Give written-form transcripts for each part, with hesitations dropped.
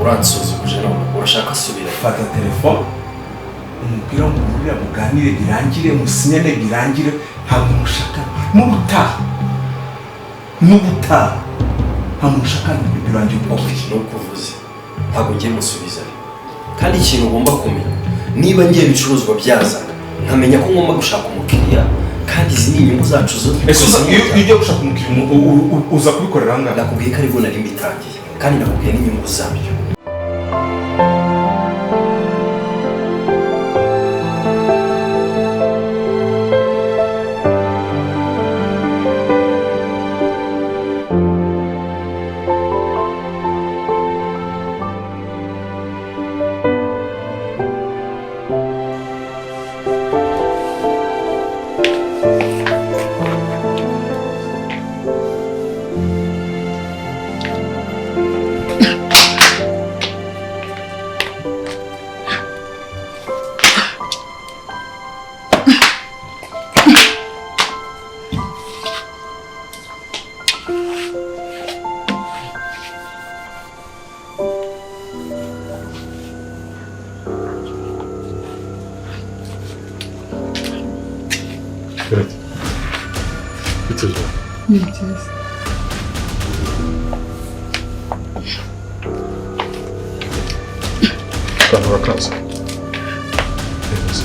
Uransuzuguje none urashaka asubira? Fata telefone umupira, muhurira, muganire birangire, musinyane birangire. Ntabwo mushaka n'ubutaha, n'ubutaha nta muntu ushaka birangiye. Okay, nuko uvuze, ntabwo ngiye musubizayo. Kandi ikintu ugomba kumenya, niba ngiye ibicuruzwa byazana, nkamenya ko ngomba gushaka umukiriya, kandi izi ni inyungu zacu zo. Ese iyo ugiye gushaka umukiriya, uza kubikorera ahangaha? Nakubwiye ko aribwo nari mbitangiye, kandi nakubwiye n'inyungu zabyo. Evet. Bitirdim. Ni byiza. Akantu urakaza. Neza.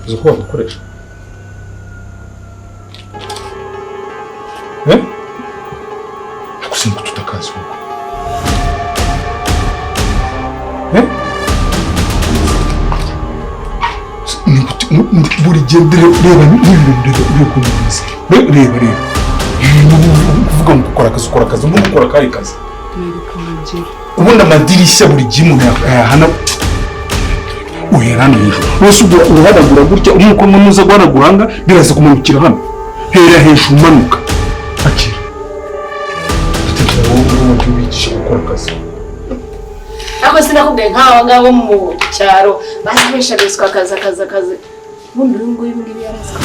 Uzi ko wagakoresha? Eh? Ariko sinzi ko tutakazi koko. Eh? Ni buri gihe reba n'ibintu, reba reba ukuntu bimeze. Reba reba reba. Ibintu kuvuga ngo ukora akazi, ukora akazi, ubundi ukora akahe kazi? Mwereka urugero. Ubundi amadirishya buri gihe umuntu yayahana uhera hano hejuru wese, ubwo uhanagura gutya, nk'uko nuza guhanagura aha ngaha biraza kumanukira hano. Hera hejuru umanuka. Akira, dutekera wowe wowe wajya ubigisha gukora akazi. Ariko sinakubwiye nk'aba ngabo mu cyaro barabeshabeswa akazi, akazi, akazi. Ubundi uyu nguyu, ibi ngibi yarazi ko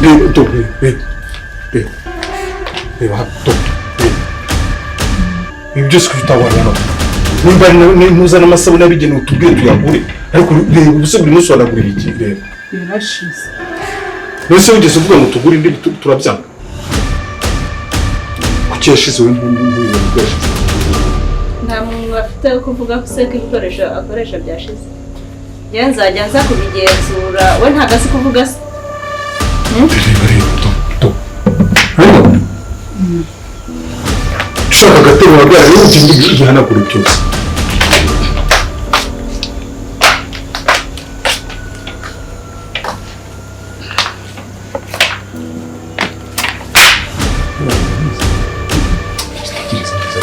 Reba do, reba reba reba reba hano, do, reba ibi byose kuki utabona hano? Nimba ari ntuzana amasabune yabigenewe utubwire tuyagure, ariko reba ubuse buri munsi wanagurira iki? Reba. Yarashize. Mbese wigeze uvuga ngo tugure indi? Turabyanga. Kuki yashize? Wowe ntubibone ko yashize? Nta muntu afite wo kuvuga ko se ko ibikoresho akoresha byashize. Njyewe nzajya nza kubigenzura, we ntabwo azi kuvuga se? Reba reba, do do, urabibona? Ushaka agatebe wahagarara rero, ugende ubihanagure byose. Tekereza neza.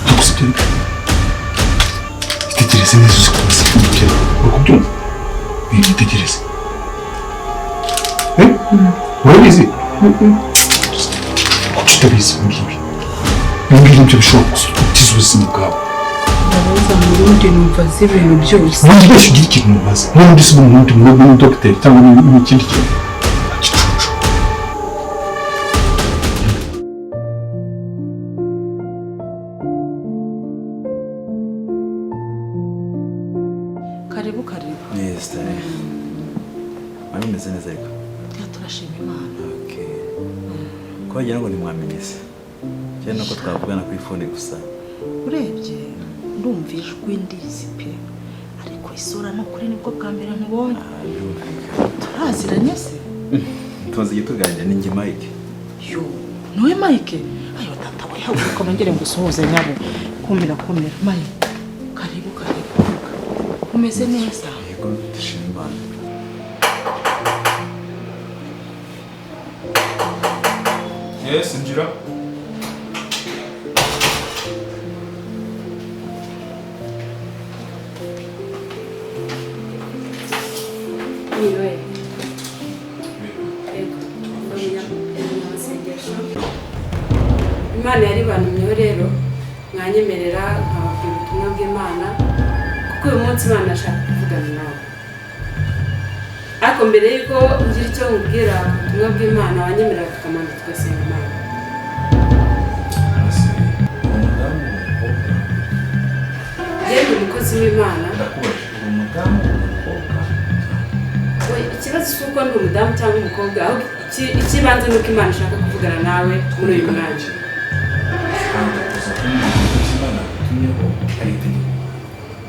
Ntabwo si byo. Itegereze neza, uzi kubaza ibyo uri kubyumva. Itegereze. Eh? Urabizi? Kuki utabizi ibi ngibi? Ibi ngibi nibyo bishobora gukiza ubuzima bwawe. Ndabaza mu rundi, numva azi ibintu byose. Ubundi wese ugira ikintu umubaza, n'ubundi si umuntu ni dogiteri cyangwa ni ikindi kintu gicucu. Karibu, karibu. Yes, tare. Mwari mumeze neza ariko? Ya, turashima Imana. Okay. Ko wagira ngo ntimwamenye se? Cyane nuko twavugana kuri phone gusa. Urebye ndumva ijwi ndizi pe, ariko isura ni ukuri nibwo bwa mbere nkubonye. Ah, birumvikana. Turaziranye se? Tumaze igihe tuganira, ni njye Mike. Yo, niwe Mike? Ayo tata we, haguruka nongere ngusuhuze nyabo. Kumira, kumira. Mike, karibu, karibu. Umeze neza? Yego, dushima Imana. Yes, injira. Niwe. Yego, ndi umunyamasengesho. Imana yaribantumyeho rero, mwanyemerera nkababwira ubutumwa bw'Imana, kuko uyu munsi Imana ashaka kuvugana nawe. Ariko Ariko mbere y'uko ngira icyo nkubwira ku butumwa bw'Imana, wanyemerera tukamanza tugasenga Imana. Ese uri umudamu, uri umukobwa? Njye ndi umukozi w'Imana. Ndakubajije, uri umudamu, uri umukobwa? We, ikibazo si uko ndi umudamu cyangwa umukobwa, ahubwo icy'ibanze ni uko Imana ishaka kuvugana nawe muri uyu mwanya. Ntabwo kuza kumbwira ibyo Imana yagutumyeho ari itegeko,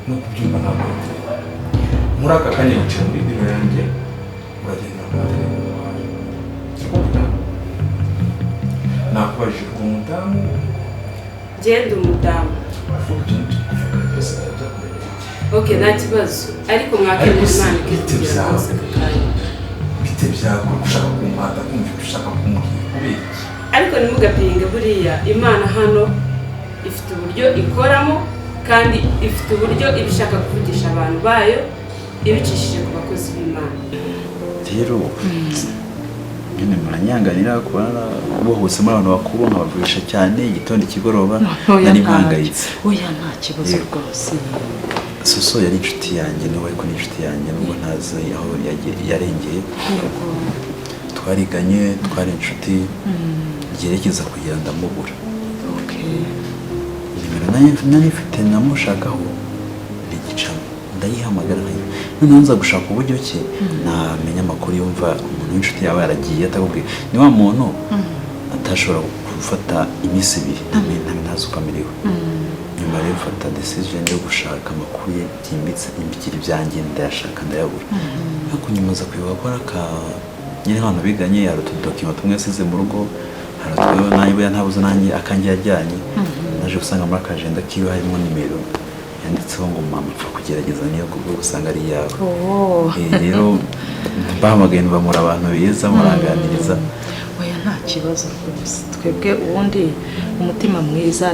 no kubyumva ntabwo ari itegeko. Muri aka kanya wicaye muri biro yanjye, uragenda ku mategeko wawe. Turi? Nakubajije, uri umudamu, uri umukobwa? Njye ndi umudamu. Uravuga ibyo turi kuvuga byose byakureba iki? OK, nta kibazo, ariko mwakemera Ariko si Imana bite ikitubwira byawe? rwose aka kanya. Bite byawe ko ushaka kumpata kumva ibyo ushaka kumbwira? Kubera iki? Ariko ntimugapinge, buriya Imana hano ifite uburyo ikoramo, kandi ifite uburyo iba ishaka kuvugisha abantu bayo ibicishije ku bakozi b'Imana. Rero nyine muranyanganira kuba bohutse muri abantu bakuru, nkabavugisha cyane igitondo, ikigoroba. Oya, Nari mpangayitse. Oya, nta kibazo Yego. rwose. Soso yari inshuti yanjye, n'ubu ariko ni inshuti yanjye, nubwo ntazi aho yarengeye. Twariganye, twari inshuti, ryerekeza kugira ndamubura. Nimero nari mfite namushakaho ntigicamo, ndayihamagara nkayo, noneho nza gushaka uburyo ki namenya amakuru. Yumva umuntu w'inshuti yaba yaragiye atakubwiye, ni wa muntu atashobora gufata iminsi 2 ntazi uko amerewe. Nyuma rero mfata decision yo gushaka amakuru ye byimbitse, imbigira ibyanjye, ndayashaka ndayabura. Ariko nyuma nza kwibuka ko ari aka nyine nk'abantu biganye, hari utudocument tumwe yasize mu rugo, hari utwo nanjye buriya ntabuze nanjye akanjye yajyanye. Naje gusanga muri akajenda kiwe harimo nimero yanditseho ngo mama, pfa kugerageza niyo kubwo gusanga ari iyawe. Oh. Rero bahamagaye bamura abantu beza, muranganiriza. Oya, nta kibazo rwose. Twebwe ubundi umutima mwiza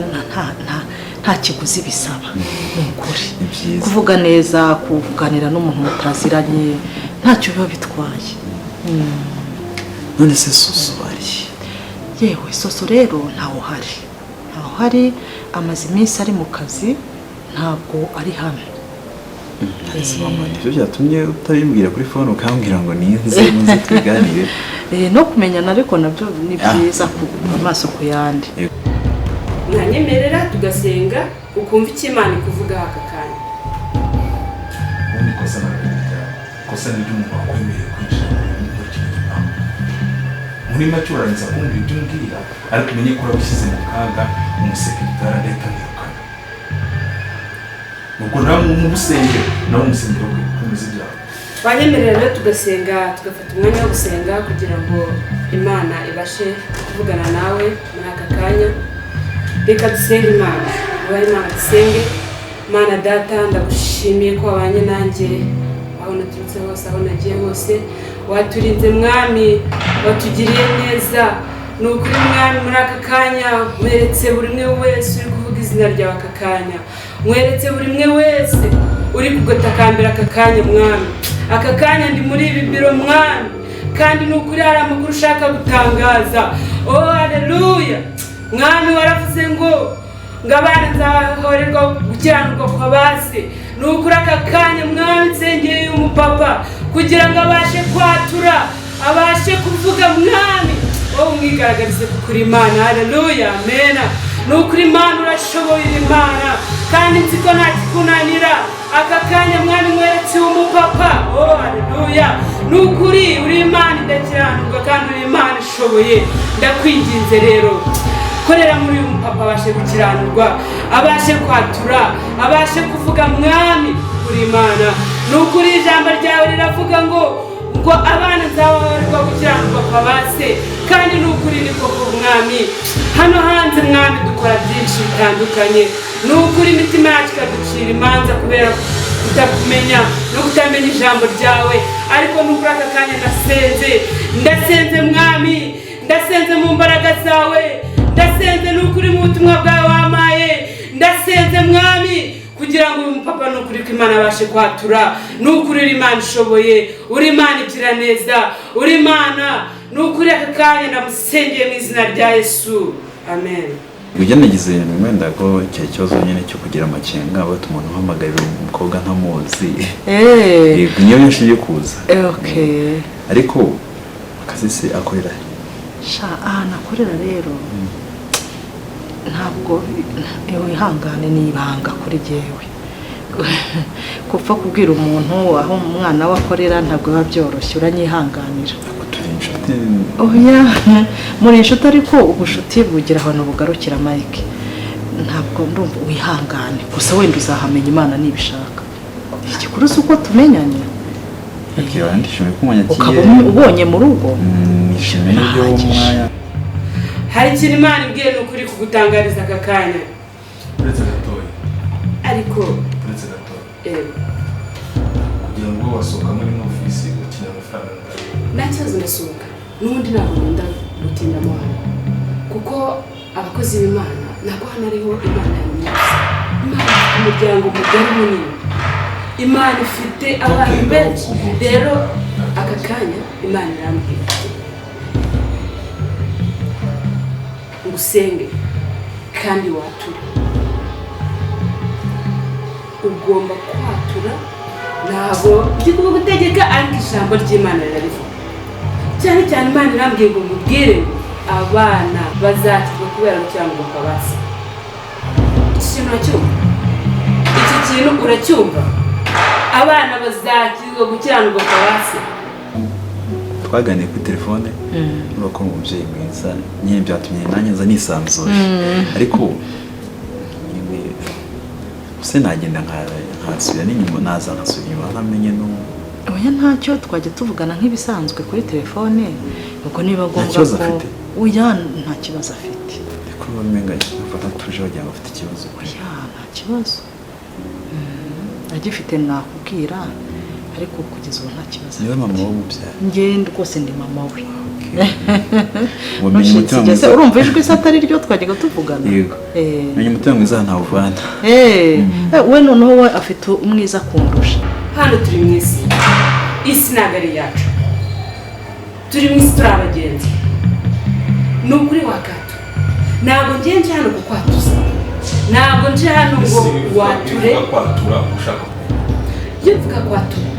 nta kiguzi bisaba, ni ukuri. Ni byiza. Kuvuga neza, kuganira n'umuntu mutaziranye, ntacyo biba bitwaye. None se Soso ari? Yewe, Soso rero ntawe uhari, ntawe uhari. Amaze iminsi ari mu kazi, ntabwo ari hano. Ese mama, nibyo byatumye utabimbwira kuri phone, ukambwira ngo ninze nze tubiganire? No kumenyana ariko nabyo ni byiza, ku amaso ku yandi. Mwanyemerera tugasenga, ukumva icyo Imana ikuvugaho aka kanya. Ubundi ikosa ntabwo ari iryawe, ikosa ni iry'umuntu wakwemereye kwinjira muri kino gipangu. Muri make urarangiza kumbwira ibyo umbwira, ariko umenye ko urabishyize mu kaga. Umusekirite arahita amwirukana, ubwo nawe mu busengero, nawe umusengero kwe komeza ibyawe. Wanyemerera rero tugasenga, tugafata umwanya wo gusenga kugira ngo Imana ibashe kuvugana nawe muri aka kanya. Reka dusenge Imana. Ubahe Imana, dusenge Imana. Data, ndagushimiye ko wabanye nanjye aho naturutse hose, aho nagiye hose waturinze. Mwami, watugiriye neza. Ni ukuri Mwami, muri aka kanya mweretse buri umwe wese uri kuvuga izina ryawe aka kanya, mweretse buri umwe wese uri kugotakambira aka kanya. Mwami, aka kanya ndi muri ibi biro Mwami, kandi ni ukuri hari amakuru ushaka gutangaza. Oh haleluya! Mwami, waravuze ngo abana nzahorerwa gukiranirwa kwa base. Ni ukuri aka kanya Mwami, nsengeye uyu mupapa kugira ngo abashe kwatura, abashe kuvuga. Mwami, wowe umwigaragarize kuko uri Imana. Haleluya, amena. Ni ukuri Imana urashoboye, uri Imana, kandi nzi ko nta kikunanira. Aka kanya Mwami, mweretse uyu mupapa. Oh haleluya! Ni ukuri uri Imana idakiranirwa, kandi uri Imana ishoboye. Ndakwinginze rero, korera muri uyu mupapa, abashe gukiranirwa, abashe kwatura, abashe kuvuga. Mwami, uri Imana. Ni ukuri ijambo ryawe riravuga ngo abana nzababarwa gukiranirwa kwa base, kandi ni ukuri ni koko. Mwami, hano hanze Mwami, dukora byinshi bitandukanye. Ni ukuri imitima yacu ikaducira imanza kubera kutakumenya no kutamenya ijambo ryawe. Ariko ni ukuri aka kanya ndasenze, ndasenze Mwami, ndasenze mu mbaraga zawe, ndasenze ni ukuri mu butumwa bwawe wampaye. Ndasenze Mwami, kugira ngo uyu mupapa ni ukuri ko Imana abashe kwatura. Ni ukuri uri Imana ishoboye, uri Imana igira neza, uri Imana. Ni ukuri aka kanya ndamusengeye mu izina rya Yesu, amen. Ibyo nagize wenda ko icyo kibazo nyine cyo kugira amakenga, bati umuntu uhamagarira umukobwa ntamuzi. Yego, niyo yashiye kuza. Okay. Ariko akazi se akorera he? Sha, ahantu akorera rero ntabwo wihangane, ni ibanga kuri jyewe. Gupfa kubwira umuntu aho umwana we akorera ntabwo biba byoroshye, uranyihanganira. Ntabwo turi inshuti? Oya, muri inshuti, ariko ubushuti bugira ahantu bugarukira, Mike. Ntabwo ndumva, wihangane gusa, wenda uzahamenya Imana nibishaka. Igikuru si uko tumenyanye. Okay, ndishimiye ko umunyakiye. Ukaba ubonye mu rugo. Nishimiye n'ibyo Birahagije. Umwanya. Hari ikintu Imana ibwiye, ni ukuri kugutangariza aka kanya. Uretse gatoya. Ariko Uretse gatoya. Eh. Kugira ngo ube wasohoka muri ino ofisi ukeneye amafaranga angahe? Nta kibazo, ndasohoka. N'ubundi ntabwo nkunda gutindamo hano, kuko abakozi b'Imana ntabwo hano ariho Imana yonyine gusa. Imana ifite umuryango mugari munini, Imana ifite abantu Okay, benshi. ubwo- Rero aka kanya Imana irambwira iti ngusenge kandi wature. Ugomba kwatura. Ntabwo ndi kugutegeka, ariko ijambo ry'Imana rirabivuga. Cyane cyane Imana irambwiye ngo mubwire ngo abana bazakizwa kubera gukiranuka kwa ba se. Iki kintu uracyumva? Iki kintu uracyumva? Abana bazakizwa gukiranuka kwa ba se. Twaganiye kuri telefone, urumva ko ari umubyeyi mwiza nyine, byatumye nanjye nza nisanzuye. Ariko nyine se nagenda nkasubira n'inyuma, naza nkasubira inyuma ntamenye n'ubu? Oya, ntacyo, twajya tuvugana nk'ibisanzwe kuri telefone, ubwo niba ngombwa Kibazo ko afite? Oya, nta kibazo afite. Ariko bamenga afata tuje wagira ngo afite ikibazo. Oya, nta kibazo. Agifite nakubwira, ariko kugeza ubu nta kibazo Niwe mama afite. w'umubyara? Njye rwose ndi mama we. Wamenye umutima Ntushitse mwiza. urumva ijwi se atari ryo twajyaga tuvugana? Yego. Menye umutima mwiza ntawuvana. We noneho we afite umwiza kundusha. Hano turi mu isi, isi ntabwo ari iyacu. Turi mu isi, turi abagenzi. Ni ukuri wakatura. Ntabwo ngiye nje hano kukwatuza, ntabwo nje hano ngo wature. Uvuga kwatura ushaka Iyo mvuga kwatura,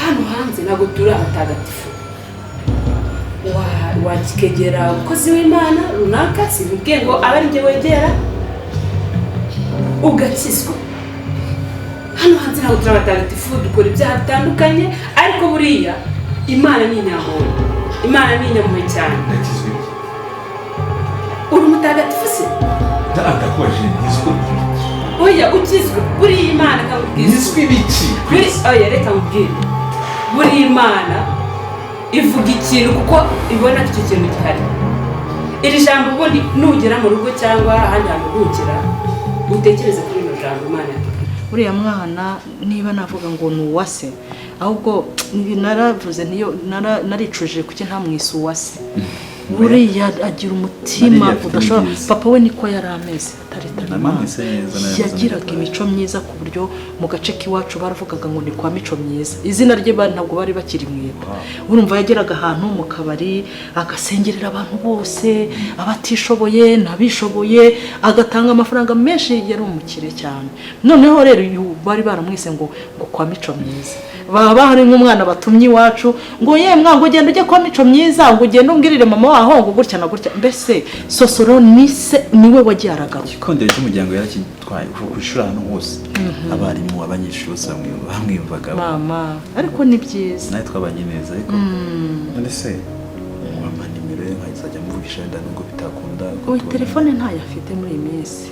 hano hanze ntabwo turi abatagatifu. Wakegera umukozi w'Imana runaka, simubwiye ngo abe ari njye wegera, ugakizwa. Hano hanze ntabwo turi abatagatifu, dukora ibyaha bitandukanye, ariko buriya Imana ni inyampuhwe, Imana ni inyampuhwe cyane. Ndakizwa iki? Uri umutagatifu se? Ndakubajije, nkizwe ibiki? Oya, ukizwe buriya Imana ikakubwiza. Nkizwe ibiki? Buri oya, reka nkubwire, buriya Imana ivuga ikintu kuko ibona ko icyo kintu gihari. Iri jambo ubundi nugera mu rugo cyangwa ahandi hantu uhukira, utekereze kuri rino jambo Imana yakubwiye. Uriya mwana, niba navuga ngo ni uwase, ahubwo naravuze niyo naricujije kuki ntamwise uwase. Buriya agira umutima Mariya afite udashobora ibyiza. Papa we niko yari ameze, atari Na mama ise neza, nawe yavuze yagiraga neza. imico myiza ku buryo mu gace k'iwacu baravugaga ngo ni kwa Mico Myiza. Izina rye ntabwo bari bakiri mwita. Urumva yageraga ahantu mu kabari agasengerera abantu bose, abatishoboye n'abishoboye, agatanga amafaranga menshi, yari umukire cyane. Noneho rero uyu bari baramwise ngo kwa Mico Myiza. Baba hari nk'umwana batumye iwacu ngo ye mwana, ngo ugende ujye kwa Mico Myiza, ngo ugende umbwirire mama waho ngo gutya na gutya. Mbese Sosoro ni se, niwe wagiye aragaruka. Igikondero cy'umuryango yarakitwaye kuva ku ishuri, ahantu hose, abarimu, abanyeshuri bose bamwiyumvagamo. Mama, ariko ni byiza. Nawe twabanye neza. Ariko none se mama, nimero ye nkazajya muvugisha wenda nubwo bitakunda ko Uyu tubona? Telefone ntayo afite muri iyi minsi.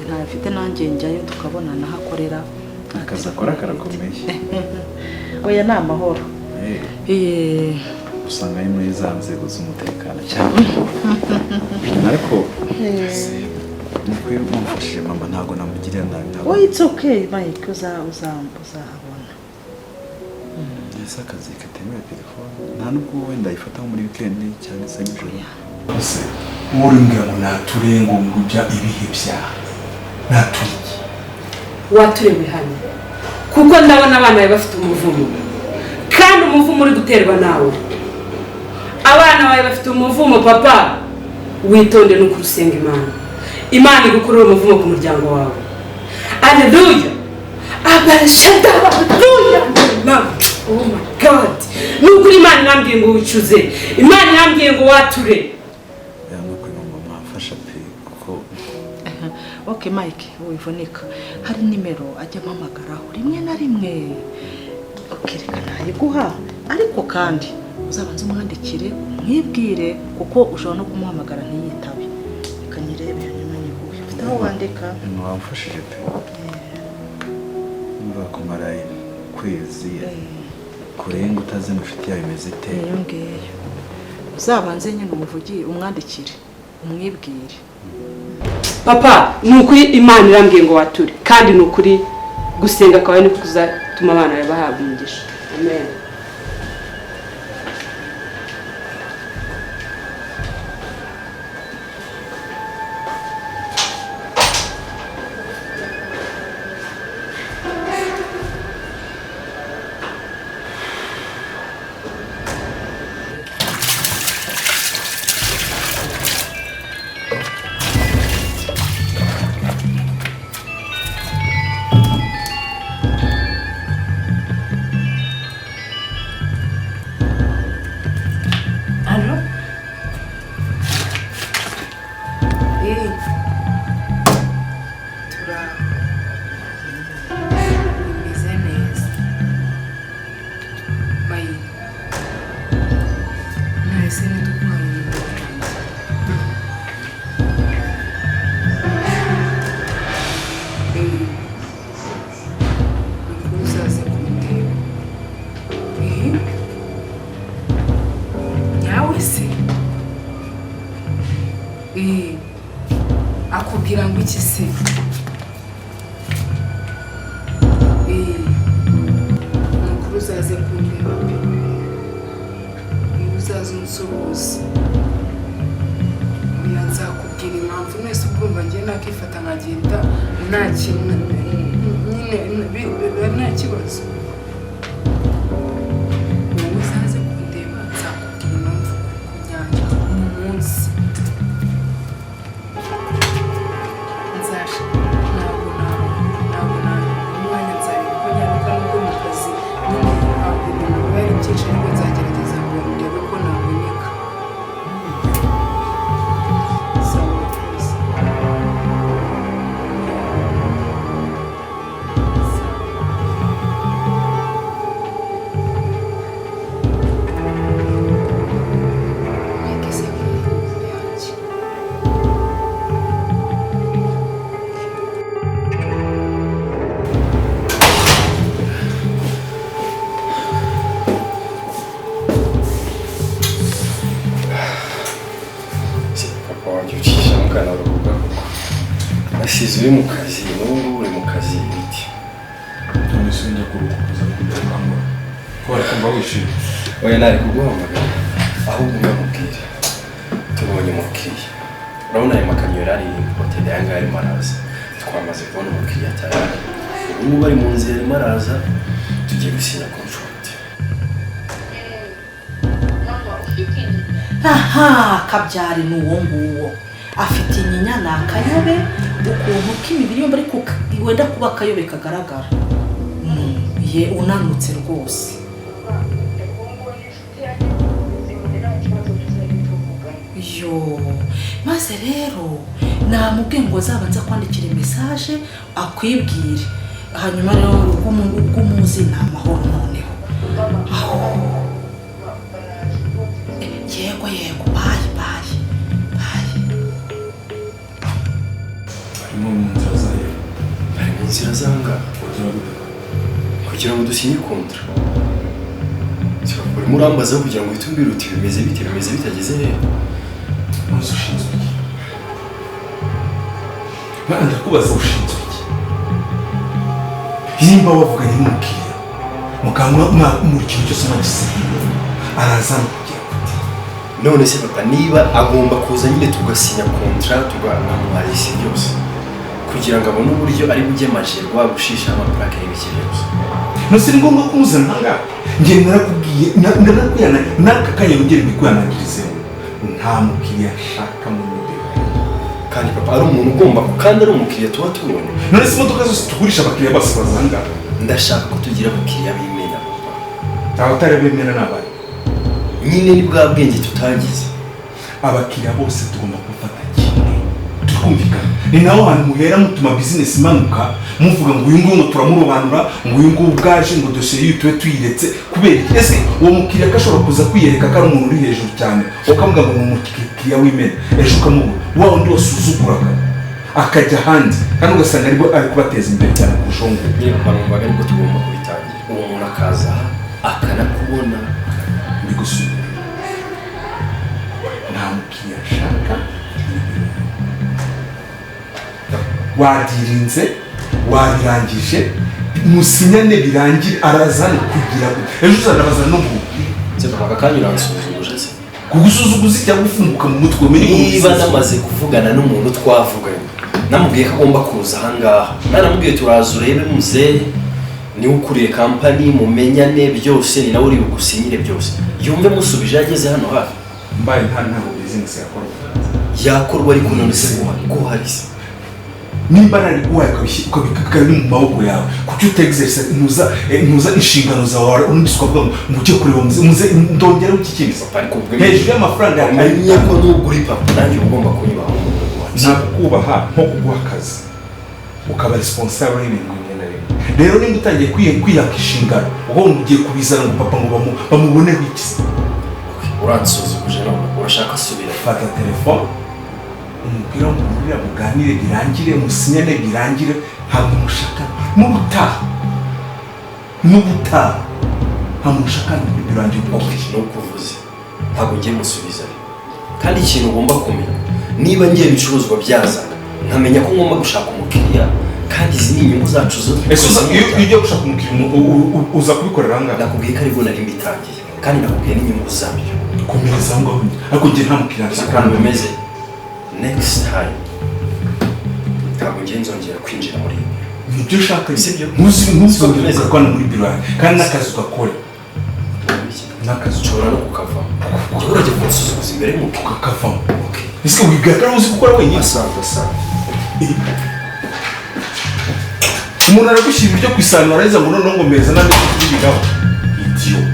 Ntayo afite, nanjye njyayo tukabonana aho akorera. Nta Akazi telefone akora afite. karakomeye. Oya, ni amahoro. Usanga ari muri za nzego z'umutekano cyane. Ariko nuko iyo mumfashije mama, ntabwo namugirira nabi, ntabwo. Oh, it's okay, Mike, uzahabona. Ese akazi katemewe telefone, nta nubwo wenda ayifata nko muri weekend cyangwa se nijoro? Ese wowe urimbwira ngo nature, ngo bya ibihe byaha, nature iki? Waturewe hano kuko ndabona abana bawe bafite umuvumo, kandi umuvumo uri guterwa nawe. Abana bawe bafite umuvumo, papa. Witonde nuko usenga Imana. Imana igukurure umuvumo ku muryango wawe. Aleluya, abarashada, aleluya. Oh my God, nukuri Imana irambwiye ngo wicuze, Imana irambwiye ngo wature. Mwamfasha pe kuko Ok Mike, wivunika, hari nimero ajya ampamagaraho rimwe na rimwe. Ok, reka nayiguha, ariko kandi uzabanze umwandikire umwibwire, kuko ushobora no kumuhamagara ntiyitabe. Reka nyirebe hanyuma nyiguhe. Ufite aho wandika? Mwamfashije pe, niba kumara ukwezi kurenga utazi ngo inshuti yawe imeze ite. Iyo ngiyo uzabanze nyine umuvugire, umwandikire, umwibwire. Papa, ni ukuri Imana irambwiye ngo wature, kandi ni ukuri gusenga kwawe niko kuzatuma abana bawe bahabwa umugisha. Amen. Alo? Eh. Turaho. Bimeze neza. Mayi. Nahise nidutwara nimero yanjye. Eh. Nukuri uzaze kundeba. Eh? Nyawe se? Eh, akubwira ngo iki se? Eh, nukuri uzaze kundeba pe. Eh, uzaze unsuhuze. Oya, nzakubwira impamvu. Mwese ubwumva njye nakifata nkagenda nta kintu nyine nta kibazo. Wowe uzaze kundeba, nzakubwira impamvu ku nyanja mu munsi nzasha. Ntabwo umwanya nzareba ko nyaruka, nubwo mu kazi nyine ntabwo ibintu biba ari byinshi, ariko nzagerageza ngo ndebe ko naboneka. Sawa, urakoze. Sawa. Mike se akunda yanjye. Se papa wanjye, ucisha mukanaruhuka koko? Nasize uri mu kazi, n'ubu ngubu uri mu kazi, ibiti. None se njya kuruhuka uza kujya gukangura ko bari kumva wishimye? Oya, ntari kuguhamagara, ahubwo ndamubwira tubonye umukiriya. Urabona aya makamyo yari ari hoteli aya ngaya arimo araza. Twamaze kubona umukiriya tayari, ubu ngubu ari mu nzira arimo araza, tugiye gusinya contract. Aha kabyari ni uwo nguwo afite inyinya, ni akayobe ukuntu k'imibiri yombi, ariko wenda kuba akayobe kagaragara. Ye unanutse rwose. Yo, maze rero namubwiye ngo azabanza kwandikira message akwibwire, hanyuma rero ubwo umuzi ni amahoro noneho. Aho. Yego yego, bye bye bye. Harimo mu nzira zayo? Ari mu nzira zanga. Kugira gute? Kugira ngo dusinye contrat. Urimo urambaza kugira ngo uhite umbwira uti bimeze bite, bimeze bitageze hehe? Ntuzi ushinzwe iki? Mwana, ndakubaza, ushinzwe iki? Nimba wavuganye n'umukiriya mukaba muri kintu cyose mwagisinye, araza hano kugira gute? None se papa, niba agomba kuza nyine tugasinya contrat, tugamuha isi byose kugira ngo abone uburyo ari bujye majerwa gushisha amaplaque y'ibiki byose. Ntusi ni ngombwa kumuzana ahangaha? Njye narakubwiye, narakubwiye n'aka kanya, yongere mbikwihanangirizemo, nta mukiriya nshaka mu modoka. Kandi papa ari umuntu ugomba, kandi ari umukiriya tuba tubonye. None se imodoka zose tugurisha abakiriya bose bazanga? Ndashaka ko tugira abakiriya b'imena, papa. Abatari b'imena ni abari? Nyine ni bwa bwenge tutagize. Abakiriya bose tugomba kubafata kimwe, tukumvikana. Ni naho hantu muhera mutuma bizinesi imanuka, muvuga ngo uyu nguyu ngo turamurobanura, ngo uyu nguyu ubwaje, ngo dosiye yiwe tube tuyiretse. Kubera iki? Ese uwo mukiriya ko ashobora kuza kwiyereka ko ari umuntu uri hejuru cyane, ukavuga ngo ni umukiriya w'imena, ejo ukamubura, wa wundi wasuzuguraga akajya ahandi, kandi ugasanga aribwo ari kubateza imbere cyane kurusha uwo nguwo. Nyine papa, numvaga aribwo tugomba kubitangira, uwo muntu akaza aha akanakubona. Mbigusubira, nta mukiriya ashaka. Wadirinze, wabirangije, musinyane birangire. Araza hano kugira ngo ejo uzanabaza n'ubu. Se papa, aka kanya uransuzuguje se? Kugusuzuguza cyangwa ufunguka mu mutwe, umenye ko Niba namaze kuvugana n'umuntu, twavuganye, namubwiye ko agomba kuza ahangaha, naramubwiye turaza urebe muzehe, niwe ukuriye kampani, mumenyane byose, ni nawe uri bugusinyire byose, yumve musubije ageze hano hafi. Mbaye nta, ntabwo bizinesi yakorwa. Yakorwa, ariko none se guhari se? Nimba nariguhaye ukabika biri mu maboko yawe, kuki utexerce ntuza inshingano zawe? Undi ukavuga ngo ujye kureba muze muze, ndongeraho iki kindi? Papa, ariko ubwo Hejuru y'amafaranga yawe. Umenye ko nubwo uri papa, nanjye uba ugomba kunyubaha nk'umuntu wacu. Nakubaha nko kuguha akazi, ukaba responsable y'ibintu bimwe na bimwe. Rero nimba utangiye kwiyaka inshingano, ubwo ugiye kubizana ngo papa ngo bamuboneho iki se? Okay, uransuzuguje none urashaka asubira. Fata telefone umupira muhurira, muganire birangire, musinyane birangire. Ntabwo mushaka n'ubutaha, n'ubutaha nta muntu ushaka muri biro yanjye. Okay, nuko uvuze, ntabwo ngiye musubizayo. Kandi ikintu ugomba kumenya, niba ngiye ibicuruzwa byazana, nkamenya ko ngomba gushaka umukiriya, kandi izi ni inyungu zacu zo. Ese iyo ugiye gushaka umukiriya uza kubikorera ahangaha? Nakubwiye ko aribwo nari mbitangiye, kandi nakubwiye n'inyungu zabyo. Komereza aho ngaho nyine, ariko njye nta mukiriya Uzi nshaka. ukuntu bimeze? Next time ntabwo ngiye nzongera kwinjira muri iyi biro. Nibyo ushaka. Sibyo? Ntuzongere Bimeze. kugaruka muri biro yanjye, kandi n'akazi ugakore n'akazi. Nshobora no kukavamo. Njyewe urajya kunsuzuguza imbere y'umukiriya? Ukakavamo. Ese wibwira ko ari uzi gukora wenyine? Asante, asante. Umuntu aragushyira ibiryo ku isahani, warangiza ngo noneho ngo meza n'ameza kubiriraho. Idiot.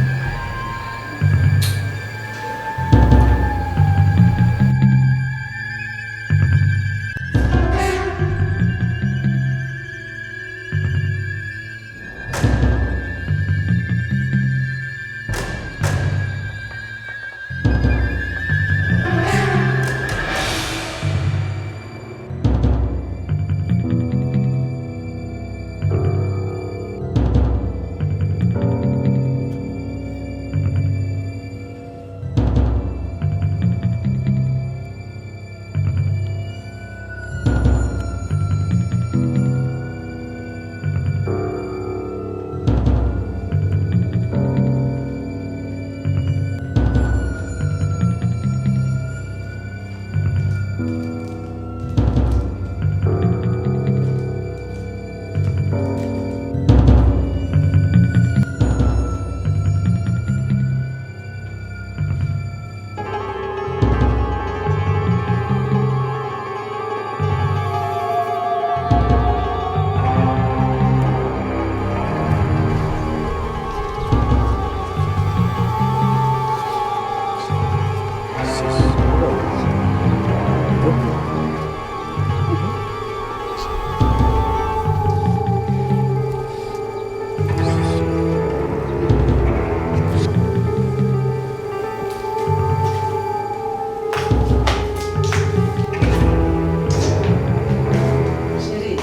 Chéri,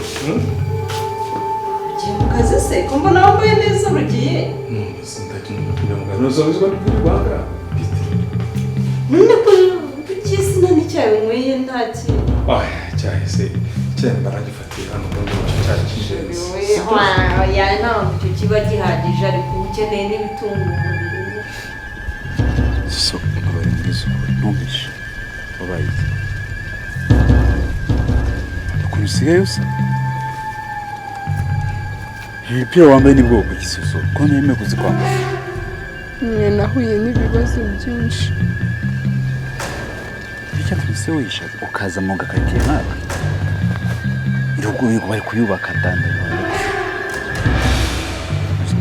ugiye mu kazi se, ko mbona wambaye neza urugiye? None ko kuki nta n'icyayi unyweye, nta kintu? Cyahise icyayi baragifatiye hano, ubundi nicyo cyari kijenzi. Ya, ntabwo icyo kiba gihagije, ariko uba ukeneye n'ibitunga umubiri. So bari muri zo ntumpishe, wabaye iki? Ukuntu usigaye usa, imipira wambaye ni bwoko ki, Soso, ko ntemewe kuzikwambara? Mwe, nahuye n'ibibazo byinshi. Nicyo cyatumye se wishaza ukaza mu gakaritsiye nk'aka. Irugo bari kuyubaka ndandayibona.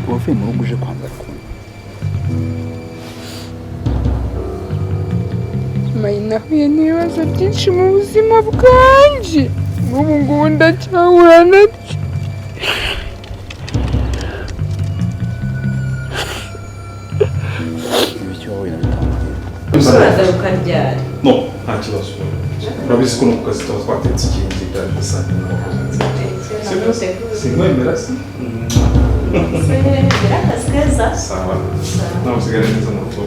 Wavuye mu rugo uje kwambara ukuntu. Mayi, nahuye n'ibibazo byinshi mu buzima bwanjye, n'ubu ngubu ndacyahura nabyo. Ibiki wahuye na bitangiye. Uragaruka ryari? No, nta kibazo. Urabizi ko no ku kazi tuba twatetse ikindi byari gusangira n'abakozi. Sibyo? Sinkwemera se? Gira akazi keza. Sawa. Nawe usigare neza mu rugo.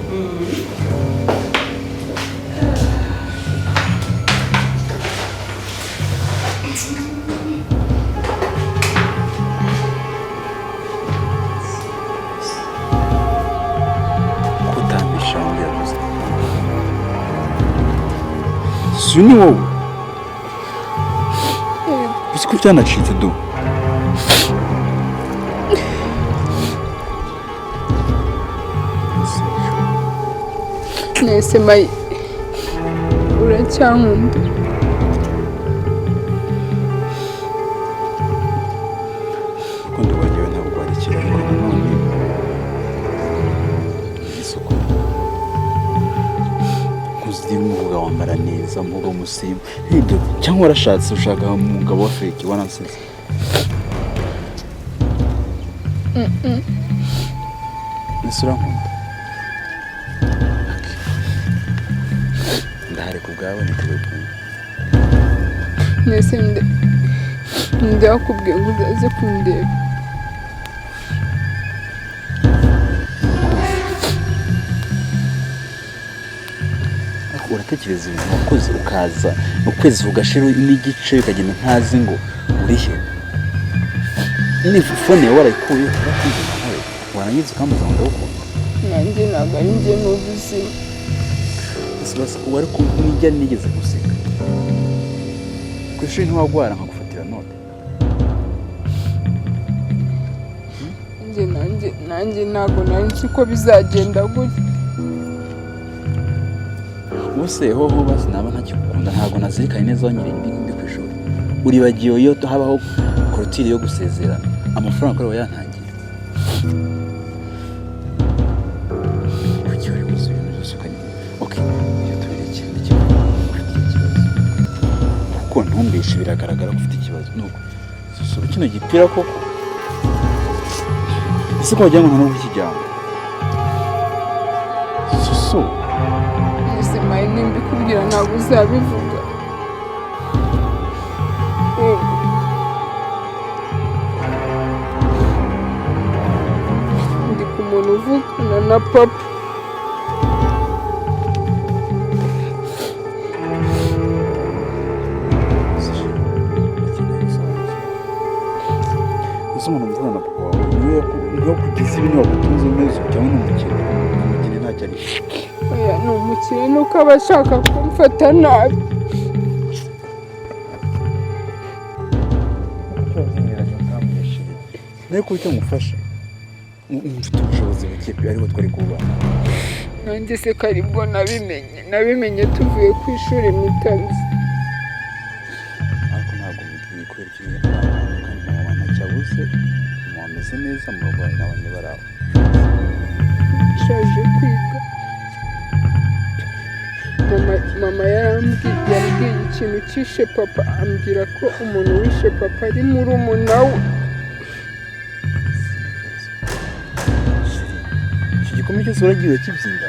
Kutambisha wambwira gusa. Si ni wowe. Uzi ko byanacitse du. Nese Mayi, uracyankunda? Urukundo rwanjye ntabwo rwarikira, ariko nanone isuku. Nkuzi umwuga wambara neza, umwuga w'umusirimu. Nk'ibyo cyangwa warashatse ushaka umugabo wa fake waransize. Ese urankunda? Ndahari ku bwawe, niteguye kumva. Nese ndakubwiye ngo uzaze kundeba. Ariko uratekereza ibintu wakoze ukaza ukwezi kugashira n'igice ukagenda ntazi ngo urihe. Ni fone yawe warayikuye urakunze nawe warangiza ukambuza ngo ndagukunda. Nanjye ntabwo ari njye ni ubuzima. Ese basi wari nijya nigeze guseka. Ku ishuri ntiwagwara nkagufatira note. Njye nanjye ntabwo nari nzi ko bizagenda gutya. Ubu se hoho basi naba ntakigukunda, ntabwo nazirikanye neza nyiri ndi ku ishuri. Uribagiwe iyo habaho korotire yo gusezerana, amafaranga kuri yantangira. Kuki wari kuzi ibintu byose ukajya? Okay, iyo tubireke ndikibona ufite ikibazo. Kuko ntumbeshe biragaragara ko ufite ikibazo. Nuko susura kino gipira koko. Ese ko wagira ngo nta n'ubwo ukijyana? Susu. Ese Mayi, nimbikubwira ntabwo uzabivuga. Ndi ku muntu uvugana na papa. Ese umuntu mvugana na papa wawe niwe kugeza ibi niwe wagutunze neza cyangwa ni umukire? Umukire ntacyo ari. Oya, ni umukire nuko aba ashaka kumfata nabi. Ariko icyo ngufasha, mfite ubushobozi buke pe, ariko twari kubana. Nanjye se ko aribwo nabimenye tuvuye ku ishuri mitanzi. Ariko ntabwo mbibwiye kubera ikintu kandi mama ntacyabuze, mama ameze neza mu rugo n'abandi bari aho. Nshaje kwiga. Mama yambwiye ikintu cyishe papa, ambwira ko umuntu wishe papa ari murumuna we. Iki gikombe cyose uragiye urakibyimba.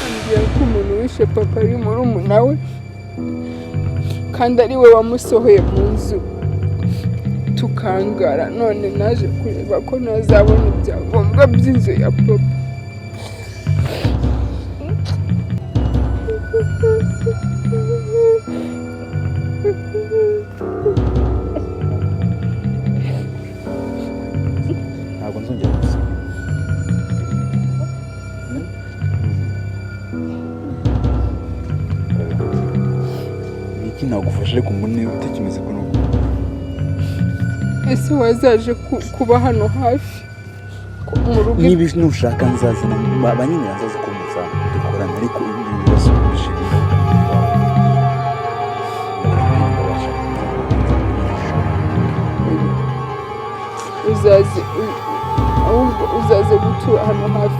Ambwira ko umuntu wishe papa ari murumuna we kandi ari we wamusohoye mu nzu tukangara. None naje kureba ko ntazabona ibyangombwa by'inzu ya papa. Ntabwo nzongera gusiga. Ni iki nagufasha ariko mbone utakimeze ko nuko. Ese wazaje kuba hano hafi mu rugo? Niba nushaka nzaza banyemera nzaza kumuza dukorana, ariko ibi bibazo bishimye. Uzaze, ahubwo uzaze gutura hano hafi,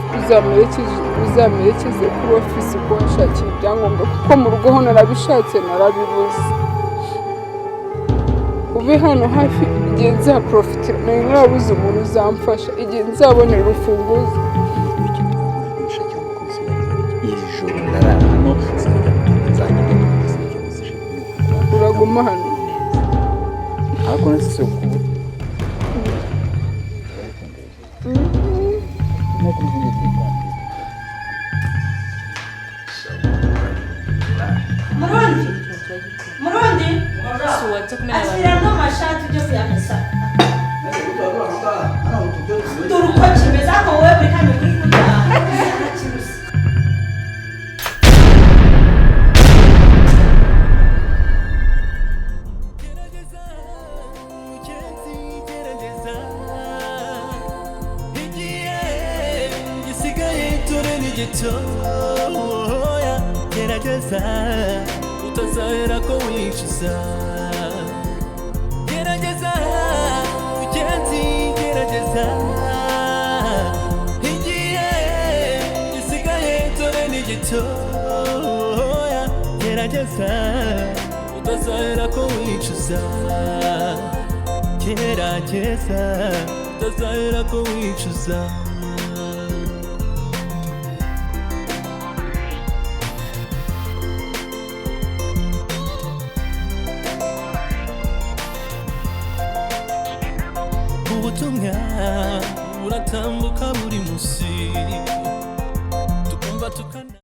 uzamerekeze kuri ofisi kuhashakira ibyangombwa, kuko mu rugo ho narabishatse narabibuze. Ube hano hafi igihe nzaprofitira, nari narabuze umuntu uzamfasha igihe nzabonera urufunguzo. Iri joro ndarara hano, sinajya mu nzajya. Uraguma hano? Ariko nasi ukubu. Murundi, Murundi, ashyira no mashati ujye kuyamesa. Dore uko kimeze, ariko wowe buri kanya uri kurya. Igihe gisigaye turi ni gitoya, gerageza utazahera ko wicuza. Gerageza mugenzi, gerageza, igihe gisigaye turi ni gitoya, gerageza utazahera ko wicuza. Gerageza utazahera ko wicuza. Ubutumwa buratambuka buri munsi, tukumva tukana.